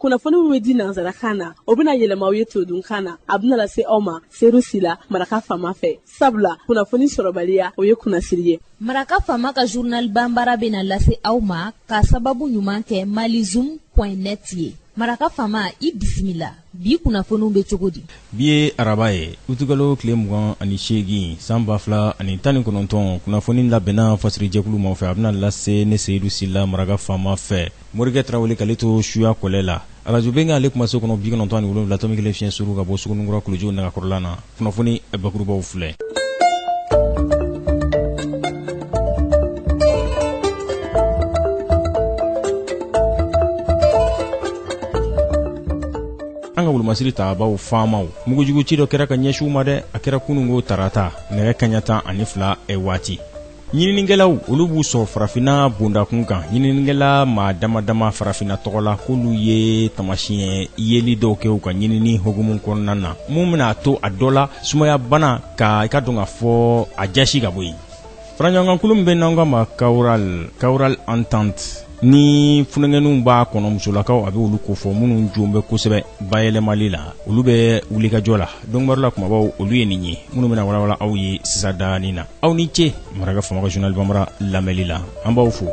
Kunnafoni min bɛ di nansarakan na, o bɛna yɛlɛma aw ye todunkan na. A bɛna lase aw ma Seru Sila, Maraka Faama fɛ. Sabula kunnafoni sɔrɔbaliya, o ye kunnasiri ye. Maraka Faama ka journal banbara bɛna lase aw ma ka sababu ɲuman kɛ malizoom point net ye. Maraka Faama, i bisimila. Bi kunnafoniw bɛ cogo di? Bi ye araba ye, utikalo tile 28 san 2019, kunnafoni labɛnna fasirijɛkulu maaw fɛ, a bɛna lase ne Seyidu Sila Maraka Faama fɛ. Morikɛ Tarawele k'ale to suya kɔlɛ la. Arajo Bɛnkan ale kumaso kɔnɔ 97.1 fiɲɛ suru ka bɔ Suguninkura Kolojiw nagakɔrɔla na. Kunnafoni bakurubaw filɛ. An ka wolomasiri tabaw faamaw mugujugu ci dɔ kɛra ka ɲɛsin u ma dɛ. A kɛra kununko tarata nɛgɛ kaɲa 12 waati. Ɲininikɛlaw olu b'u sɔn farafinna bondakun kan. Ɲininikɛla maa dama dama farafinna tɔgɔ la k'olu ye tamasiɲɛ yeli dɔw kɛ u ka ɲinini hukumu kɔnɔna na, mun bɛna a to a dɔ la sumayabana ka i ka dɔn k'a fɔ a jasi ka bɔ yen. Faraɲɔgɔnkankulu min bɛ n'an k'a ma Kawural, Kawural Entente, ni funankɛninw b'a kɔnɔ, musolakaw a bɛ olu kofɔ minnu jo bɛ kosɛbɛ bayɛlɛmali la, olu bɛ wulikajɔ la. Donkibaru la kumabaw olu ye nin ye minnu bɛna walawala aw ye sisan daanin na. Aw ni ce Maraka Faama ka journal banbara lamɛnli la, an b'aw fo.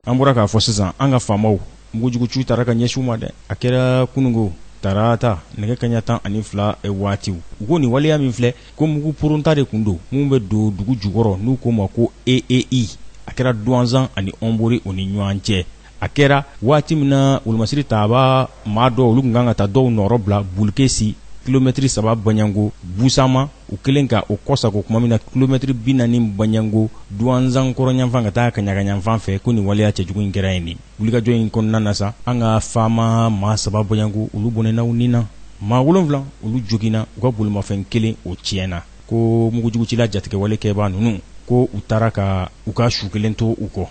An bɔra k'a fɔ sisan, an ka faamaw mugujugu ci taara ka ɲɛsin u ma dɛ. A kɛra kununko tarata nɛgɛ kaɲa 12 waatiw. U ko nin waleya min filɛ, ko mugu poronta de tun don min bɛ don dugu jukɔrɔ n'u k'o ma ko EEI. A kɛra Duwanzan ani Ɔnbori o ni ɲɔgɔn cɛ. A kɛra waati min na wolomasiri taaba maa dɔw olu tun kan ka taa dɔw nɔrɔ bila Bulukesi kilomɛtiri 3 baɲango Busama, u kelen ka o kɔsago tuma min na kilomɛtiri 40 baɲango Duwanzan kɔrɔnyanfan ka taa kaɲagayanfan fɛ, ko nin waleya cɛjugu in kɛra yen de. Wulikajɔ in kɔnɔna na sa, an ka faama maa 3 baɲango olu bɔnɛna u ni na, maa 7 olu joginna, u ka bolimafɛn kelen o tiɲɛna. Ko mugujugucila jatigɛwale kɛbaa ninnu ko u taara ka u ka su kelen to u kɔ.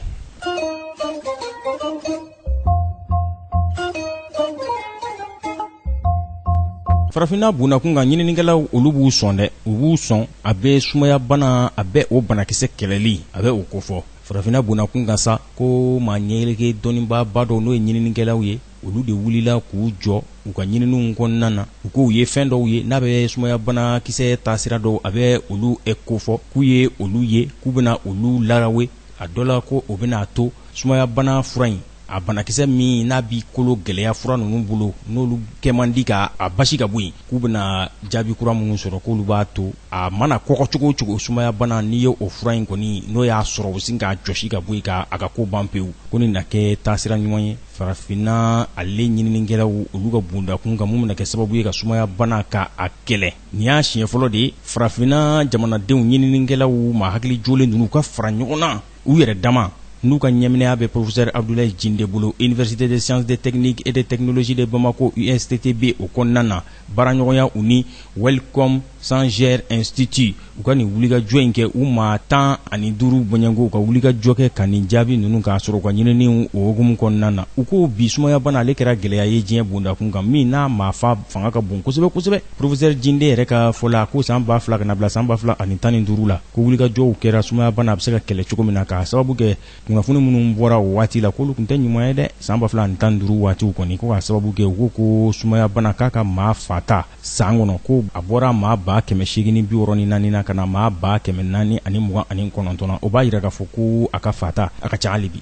Farafinna bundakun kan ɲininikɛlaw olu b'u sɔn dɛ, u b'u sɔn a bɛ sumayabana, a bɛ o banakisɛ kɛlɛli, a bɛ o kofɔ. Farafinna bundakun kan sa, ko maa ɲɛyeleke dɔnnibaaba dɔw n'o ye ɲininikɛlaw ye, olu de wulila k'u jɔ u ka ɲininiw kɔnɔna na. U ko u ye fɛn dɔw ye n'a bɛ sumayabanakisɛ taasira dɔw, a bɛ olu kofɔ, k'u ye olu ye, k'u bɛna olu larawe a dɔ la, ko o bɛna a to sumayabana fura in, a banakisɛ min n'a b'i kolo gɛlɛya fura ninnu bolo, n'olu kɛ man di ka a basi ka bɔ yen, k'u bɛna jaabi kura minnu sɔrɔ, k'olu b'a to a mana kɔgɔ cogo o cogo sumayabana, n'i ye o fura in kɔni n'o y'a sɔrɔ, u sin k'a jɔsi ka bɔ yen, k'a ka ko ban pewu. Ko nin na kɛ taasira ɲuman ye farafinna ale ɲininikɛlaw olu ka bondakun kan, mun bɛna kɛ sababu ye ka sumayabana ka a kɛlɛ. Nin y'a siɲɛ fɔlɔ de ye farafinna jamanadenw ɲininikɛlaw maa hakili jolen ninnu ka fara ɲɔgɔn na u yɛrɛ dama, n'u ka ɲɛminɛya bɛ professeur Abdoulaye Jinde bolo Université des sciences des techniques et des technologies de Bamako USTTB o kɔnɔna na, baaraɲɔgɔnya u ni Wellcome Sanger Institute. U ka nin wulikajɔ in kɛ, u maa 15 bɔɲɔgɔnko u ka wulikajɔ kɛ ka nin jaabi ninnu k'a sɔrɔ u ka ɲininiw o hukumu kɔnɔna na. U ko bi sumayabana ale kɛra gɛlɛya ye diɲɛ bondakun kan min n'a maafa fanga ka bon kosɛbɛ kosɛbɛ. Professeur Jinde yɛrɛ ka fɔ la, ko san 2000 ka na bila san 2015 la, ko wulikajɔw kɛra sumayabana a bɛ se ka kɛlɛ cogo min na, k'a sababu kɛ kunnafoni minnu bɔra o waati la, k'olu tun tɛ ɲuman ye dɛ. San 2015 waatiw kɔni, ko k'a sababu kɛ u ko ko sumayabana k'a ka maa fata san kɔnɔ, ko a bɔra maa 864 na ka na maa 429 na. O b'a jira k'a fɔ ko a ka fata a ka ca hali bi.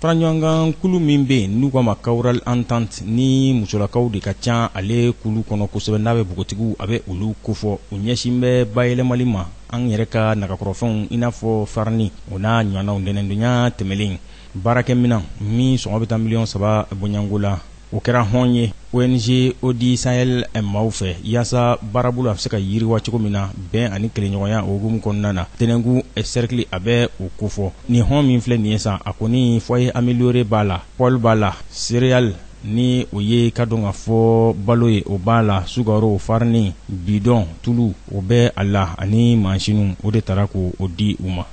Faraɲɔgɔnkan kulu min bɛ yen n'u k'a ma Kawural Entente, ni musolakaw de ka ca ale kulu kɔnɔ kosɛbɛ, n'a bɛ npogotigiw a bɛ olu kofɔ, u ɲɛsin bɛ bayɛlɛmali ma an yɛrɛ ka nagakɔrɔfɛnw i n'a fɔ farini o n'a ɲɔgɔnnaw. Ntɛnɛndonya tɛmɛlen, baarakɛminɛn min sɔngɔ bɛ taa miliyɔn 3 bɔɲɔgɔnko la, o kɛra hɔn ye ONG Audi Sahel maaw fɛ, yaasa baarabolo a bɛ se ka yiriwa cogo min na bɛn ani kelenɲɔgɔnya o hukumu kɔnɔna na. Tɛnɛnku cercle a bɛ o kofɔ. Nin hɔn min filɛ nin ye sa, a kɔni foyer amélioré b'a la, poêle b'a la, céréales ni o ye ka dɔn ka fɔ balo ye, o b'a la, sukaro, farini, bidɔn, tulu, o bɛ a la, ani mansinw, o de taara k'o di u ma.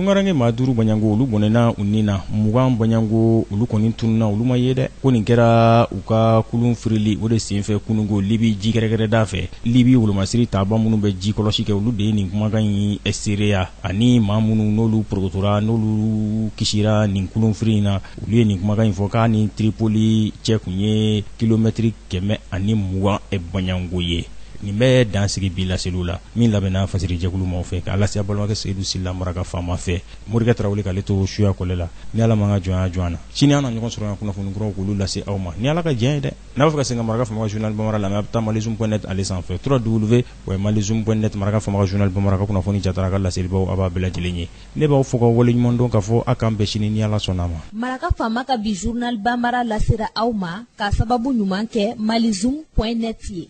Tunkaranke maa 5 baɲango olu bɔnɛna u ni na, 20 baɲango olu kɔni tununna, olu ma ye dɛ. Ko nin kɛra u ka kulun firili o de senfɛ kunungo Libi ji kɛrɛkɛrɛda fɛ. Libi wolomasiri taaba minnu bɛ ji kɔlɔsi kɛ, olu de ye nin kumakan in seereya, ani maa minnu n'olu porokotora, n'olu kisira nin kulun firi in na, olu ye nin kumakan in fɔ k'a ni Tripoli cɛ kun ye kilomɛtiri 120 baɲango ye. Nin bɛ dan sigi bi laseliw la min labɛnna fasirijɛkulu maaw fɛ k'a lase a balimakɛ Seyidu Sila Maraka faama fɛ. Morikɛ Tarawele k'ale to suya kɔlɛ la. Ni Ala m'an ka jɔnya jɔ an na, sini an na ɲɔgɔn sɔrɔ yan kunnafoni kuraw k'olu lase aw ma ni Ala ka jɛn ye dɛ. N'a b'a fɛ ka segin ka Maraka faama ka journal bambara lamɛn, a bɛ taa malizoom point net ale sanfɛ, www.malizoom.net. Maraka faama ka journal bambara ka kunnafoni jatara ka laselibaw a b'a bɛɛ lajɛlen ye. Ne b'aw fo ka waleɲuman dɔn k'a fɔ a k'an bɛn sini ni Ala sɔnna a ma. Maraka faama ka bi journal bambara lasera aw ma k'a sababu ɲuman kɛ malizoom point net ye.